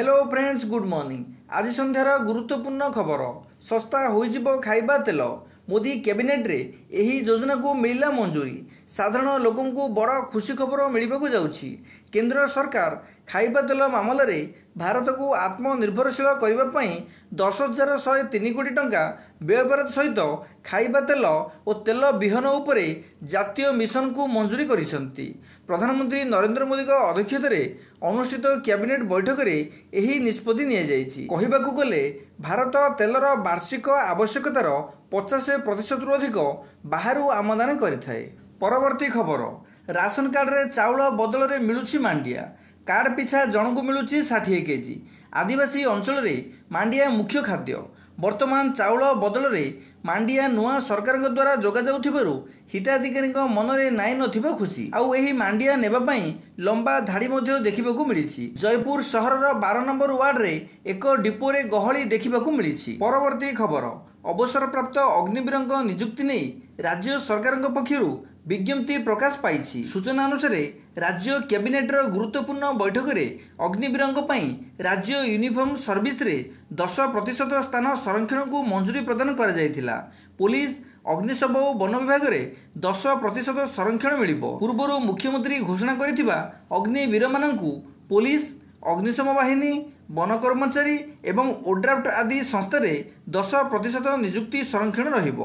Hello friends, good morning. ଆଜି ସନ୍ଧ୍ୟାର ଗୁରୁତ୍ୱପୂର୍ଣ୍ଣ ଖବର, ଶସ୍ତା ହୋଇଯିବ ଖାଇବା ତେଲ। ମୋଦି କ୍ୟାବିନେଟ୍ରେ ଏହି ଯୋଜନାକୁ ମିଳିଲା ମଞ୍ଜୁରୀ। ସାଧାରଣ ଲୋକଙ୍କୁ ବଡ଼ ଖୁସି ଖବର ମିଳିବାକୁ ଯାଉଛି। କେନ୍ଦ୍ର ସରକାର ଖାଇବା ତେଲ ମାମଲାରେ ଭାରତକୁ ଆତ୍ମନିର୍ଭରଶୀଳ କରିବା ପାଇଁ 10,103 କୋଟି ଟଙ୍କା ବ୍ୟୟବରାଦ ସହିତ ଖାଇବା ତେଲ ଓ ତେଲ ବିହନ ଉପରେ ଜାତୀୟ ମିଶନକୁ ମଞ୍ଜୁରୀ କରିଛନ୍ତି। ପ୍ରଧାନମନ୍ତ୍ରୀ ନରେନ୍ଦ୍ର ମୋଦିଙ୍କ ଅଧ୍ୟକ୍ଷତାରେ ଅନୁଷ୍ଠିତ କ୍ୟାବିନେଟ୍ ବୈଠକରେ ଏହି ନିଷ୍ପତ୍ତି ନିଆଯାଇଛି। କହିବାକୁ ଗଲେ ଭାରତ ତେଲର ବାର୍ଷିକ ଆବଶ୍ୟକତାର 50 ପ୍ରତିଶତରୁ ଅଧିକ ବାହାରୁ ଆମଦାନୀ କରିଥାଏ। ପରବର୍ତ୍ତୀ ଖବର, ରାସନ କାର୍ଡ଼ରେ ଚାଉଳ ବଦଳରେ ମିଳୁଛି ମାଣ୍ଡିଆ। କାର୍ଡ଼ ପିଛା ଜଣଙ୍କୁ ମିଳୁଛି 60 କେଜି। ଆଦିବାସୀ ଅଞ୍ଚଳରେ ମାଣ୍ଡିଆ ମୁଖ୍ୟ ଖାଦ୍ୟ। ବର୍ତ୍ତମାନ ଚାଉଳ ବଦଳରେ ମାଣ୍ଡିଆ ନୂଆ ସରକାରଙ୍କ ଦ୍ୱାରା ଯୋଗାଯାଉଥିବାରୁ ହିତାଧିକାରୀଙ୍କ ମନରେ ନାଇଁ ନଥିବା ଖୁସି। ଆଉ ଏହି ମାଣ୍ଡିଆ ନେବା ପାଇଁ ଲମ୍ବା ଧାଡ଼ି ମଧ୍ୟ ଦେଖିବାକୁ ମିଳିଛି। ଜୟପୁର ସହରର 12 ନମ୍ବର ୱାର୍ଡରେ ଏକ ଡିପୋରେ ଗହଳି ଦେଖିବାକୁ ମିଳିଛି। ପରବର୍ତ୍ତୀ ଖବର, ଅବସରପ୍ରାପ୍ତ ଅଗ୍ନିବୀରଙ୍କ ନିଯୁକ୍ତି ନେଇ ରାଜ୍ୟ ସରକାରଙ୍କ ପକ୍ଷରୁ ବିଜ୍ଞପ୍ତି ପ୍ରକାଶ ପାଇଛି। ସୂଚନା ଅନୁସାରେ ରାଜ୍ୟ କ୍ୟାବିନେଟ୍ର ଗୁରୁତ୍ୱପୂର୍ଣ୍ଣ ବୈଠକରେ ଅଗ୍ନିବୀରଙ୍କ ପାଇଁ ରାଜ୍ୟ ୟୁନିଫର୍ମ ସର୍ଭିସରେ 10 ପ୍ରତିଶତ ସ୍ଥାନ ସଂରକ୍ଷଣକୁ ମଞ୍ଜୁରୀ ପ୍ରଦାନ କରାଯାଇଥିଲା। ପୋଲିସ, ଅଗ୍ନିଶମ ଓ ବନ ବିଭାଗରେ 10 ପ୍ରତିଶତ ସଂରକ୍ଷଣ ମିଳିବ। ପୂର୍ବରୁ ମୁଖ୍ୟମନ୍ତ୍ରୀ ଘୋଷଣା କରିଥିବା ଅଗ୍ନିବୀରମାନଙ୍କୁ ପୋଲିସ, ଅଗ୍ନିଶମ ବାହିନୀ, ବନ କର୍ମଚାରୀ ଏବଂ ଓଡ୍ରାଫ୍ଟ ଆଦି ସଂସ୍ଥାରେ 10 ପ୍ରତିଶତ ନିଯୁକ୍ତି ସଂରକ୍ଷଣ ରହିବ।